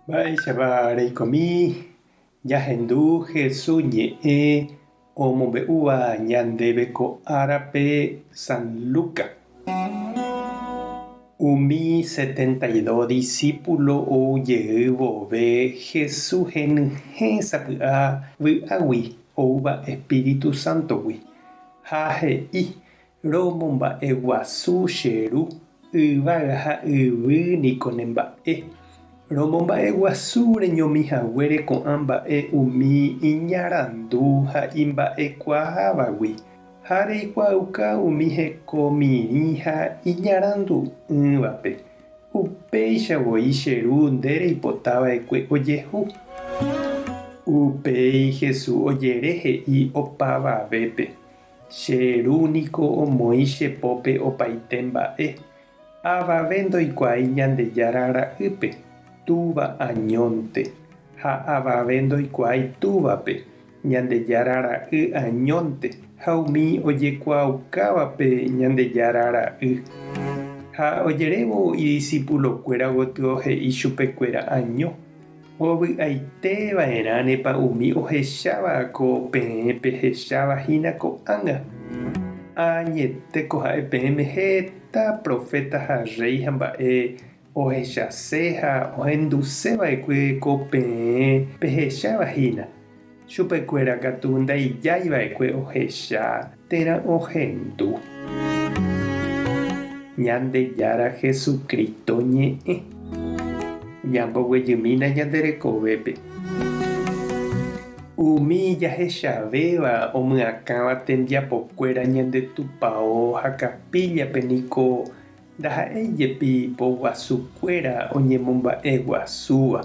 Mba'éichapa reikomi jahendu Jesús ñe'ẽ omombe'úva ñandéve ko árape San Lucas? Umi 72 disípulo ou jey vove Jesús henyhẽ sapy'a vy'águi oúva Espíritu Sántogui, ha he'i, Romomba'eguasu che Ru, yvága ha yvy niko ne mba'e. Romomba'eguasu reñomi haguére ko'ã mba'e umi iñarandu ha imba'ekuaávagui, ha reikuaauka umi heko mirĩ ha iñarandu'ỹvape. Upéicha voi che Ru nde reipota va'ekue ojehu. Upéi Jesús ojere he'i opavavépe. Che Ru niko omoĩ che pópe opaite mba'e, avave ndoikuaái Ñandejára Ra'ýpe, Túva añónte, ha avave ndoikuaái Túvape, Ñandejára Ra'y añónte, ha umi ojekuaaukávape Ñandejára Ra'y. Ha ojerévo idisipulokuéra gotyo he'i chupekuéra año. Ovy'aite va'erãnepa umi ohecháva ko peẽ pehecháva hína ko'ág̃a? Añetéko ha'e peẽme heta proféta ha rréi ha mba'e ohechase ha ohenduse va'ekue ko peẽ pehecháva hína. Chupekuéra katu ndaijái va'ekue ohecha térã ohendu. Ñandejára Jesucristo ñe'ẽ. Ñamboguejymína ñande rekovépe. Umi jahechavéva omyakãva tembiapokuéra ñande tupao ha capilla-pe niko ndaha'éi jepi poguasukuéra oñemomba'eguasúva.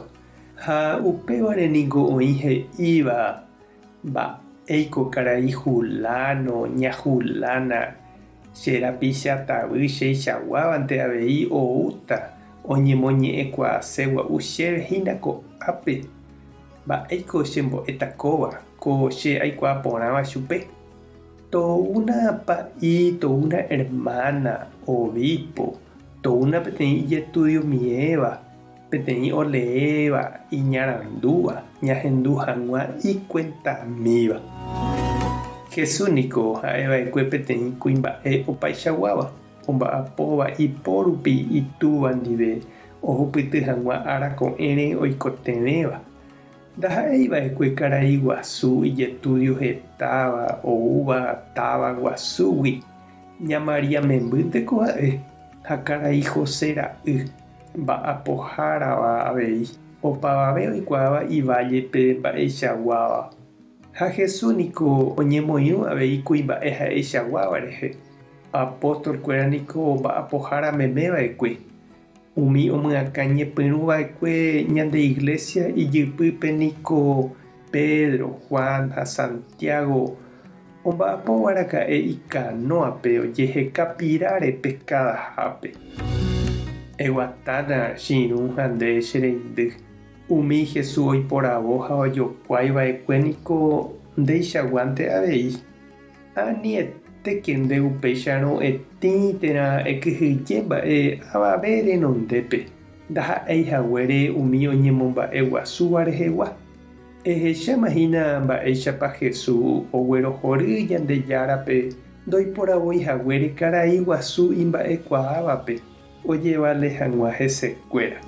Ha upévare niko oĩ he'íva, Mba'éiko karai Juláno, ña Julána, che rapicha tavy cheichaguávante avei oúta oñemoñe'ẽkuaase gua'u chéve hína ko'ápe. Mba'éiko chembo'éta kóva, ko che aikuaa porãva chupe? Toúna pa'i, toúna hermana, obispo, toúna peteĩ ijestudio miéva, Peteĩ oleéva iñarandúva ñahendu hag̃ua ikuentamíva. Jesús niko ha'eva'ekue peteĩ kuimba'e opaichaguáva, omba'apóva ipo rupi Itúva ndive ohupyty hag̃ua ára ko'ẽre oikotevẽva. Ndaha'eiva'ekue karai guasu ijetúdio hetáva oúva táva guasúgui, ña María membýnteko ha'e ha karai José ra'y. Mba'apohárava avei, opavave oikuaáva ivállepe mba'eichaguáva. Ha Jesús niko oñemoirũ avei kuimba'e ha'eichaguáva rehe. Apóstol-kuéra niko mba'apohára meme va'ekue. Umi omyakã ñepyrũ va'ekue ñande Iglesia ijypýpe niko Pedro, Juan ha Santiago omba'apóva raka'e ikanóape ojeheka piráre peskadahápe. Eguatána che irũ ha nde che reindy. Umi Jesús oiporavo ha ojokuái va'ekue niko ndeichaguánte avei. Anietéke nde upéicharõ etĩ térã ekyhyje mba'e avave renondépe, ndaha'éi haguére umi oñemomba'e guasúva rehegua. Ehecháma hína mba'éichapa Jesús oguerohory Ñandejárape ndoiporavói haguére karai guasu imba'ekuaávape ojevale hag̃ua hesekuéra.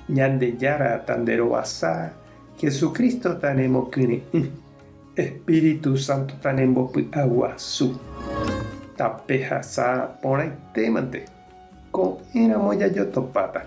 Ñandejára tanderovasa, Jesucristo tanemokyre'ỹ, Espíritu Santo tanembopy'aguasu. Tapehasa porãitémante, ko'ẽramo jajotopáta.